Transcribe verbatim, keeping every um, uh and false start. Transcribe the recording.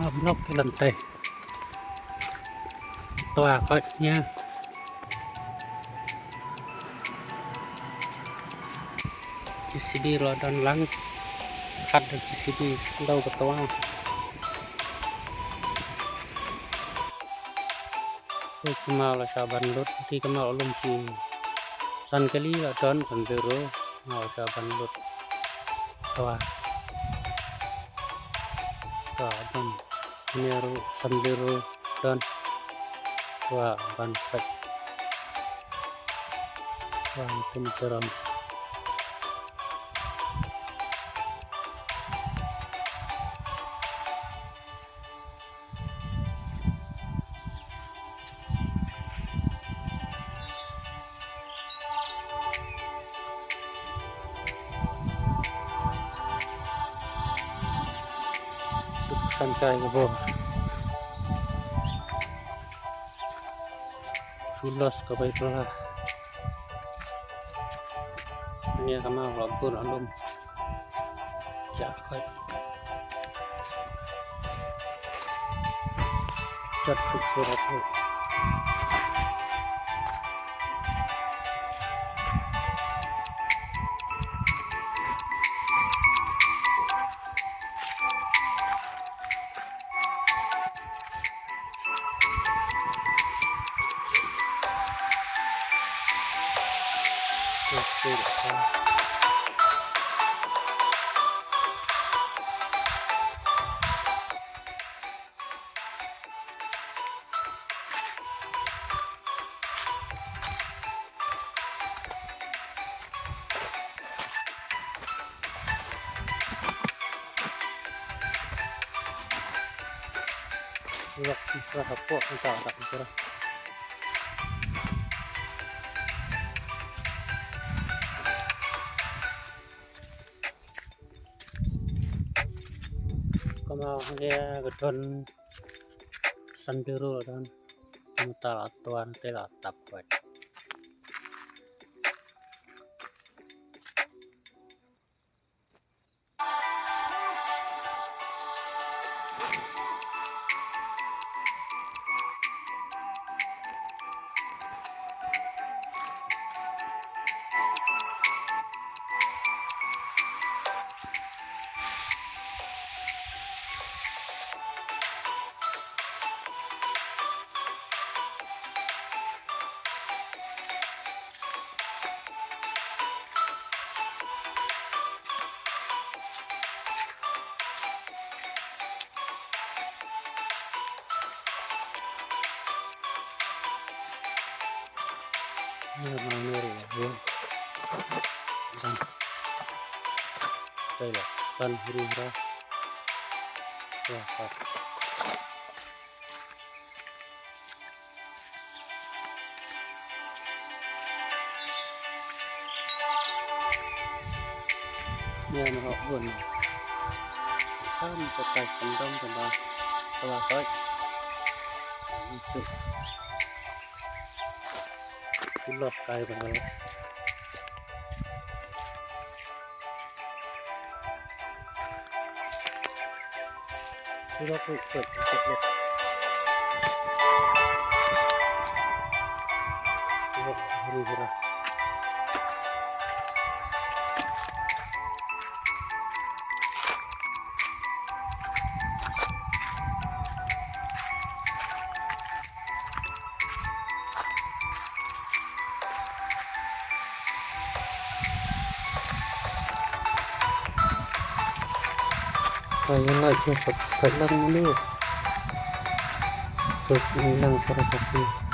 Blok ki lynti. Twa koit nia. J C B la don lang. Kat da J C B daw ka twa. Ki kmie la shah ban lut, ki kmie la lum shi san kali la don, san zero, kmie la shah ban lut. Twa. Twa don. Nia ruh san zero don. Twa ban pek. Twa kin teram. San kai ka bor. Shu los ka bai pla. Nia ka ma la bur alum. Jot khoi. Jot khoi surat khoi. Surak, surak hapoh, surak, surak. Kama hangge ka don san biru don. Mynta la tuan te la tap wet. Nia ma hok bun. Kam sa kai sandam tamba. Tamba kai. Isu. Kulos kai tamba. Ayan, like, share, subscribe lang dulu. Subscribe lang para kasih.